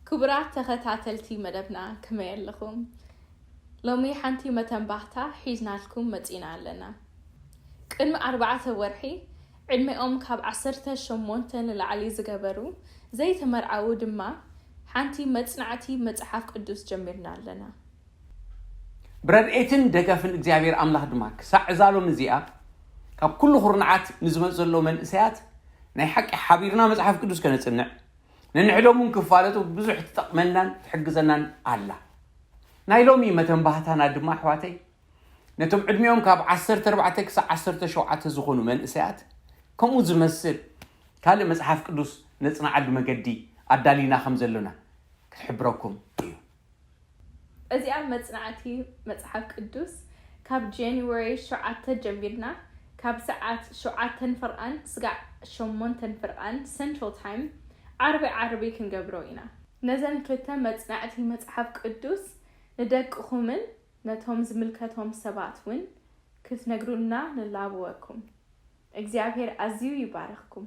ክቡራት ተኸታተልቲ መደብና፣ ከመይ ኣለኹም? ሎሚ ሓንቲ መተንባህታ ሒዝናልኩም መጺና ኣለና። ቅድሚ ኣርባዕተ ወርሒ፣ ዕድሜኦም ካብ ዓሰርተ ሸሞንተ ንላዕሊ ዝገበሩ ዘይተመርዓዉ ድማ፣ ሓንቲ መጽናዕቲ መጽሓፍ ቅዱስ ጀሚርና ኣለና። ብረድኤትን ደገፍን እግዚኣብሔር ኣምላኽ ድማ ክሳዕ እዛ ሎም እዚኣ ካብ ኩሉ ኩርንዓት ንዝመጽእ ዘሎ መንእሰያት ናይ ሓቂ ሓቢርና መጽሓፍ ቅዱስ ከነጽንዕ፣ ነንሕዶም እውን ክፋለጡ ብዙሕ ትጠቕመናን ትሕግዘናን ኣላ። ናይ ሎሚ መተንባህታና ድማ ኣሕዋተይ፣ ነቶም ዕድሚኦም ካብ ዓሰርተ ኣርባዕተ ክሳብ ዓሰርተ ሸውዓተ ዝኾኑ መንእሰያት፣ ከምኡ ዝመስል ካልእ መጽሓፍ ቅዱስ ነጽንዓሉ መገዲ ኣዳሊና ከም ዘሎና ክትሕብረኩም እዩ። እዚኣ መጽናዕቲ መጽሓፍ ቅዱስ ካብ ጃንዋሪ ሸውዓተ ጀሚርና፣ ካብ ሰዓት ሸውዓተን ፍርቓን ስጋዕ ሸሞንተን ፍርቓን ሰንትራል ታይም፣ ዓርቢ ዓርቢ ክንገብሮ ኢና። ነዘን ክልተ መጽናዕቲ መጽሓፍ ቅዱስ ንደቅኹምን ነቶም ዝምልከቶም ሰባት እውን ክትነግሩልና ንላበወኩም። እግዚኣብሔር ኣዝዩ ይባርኽኩም።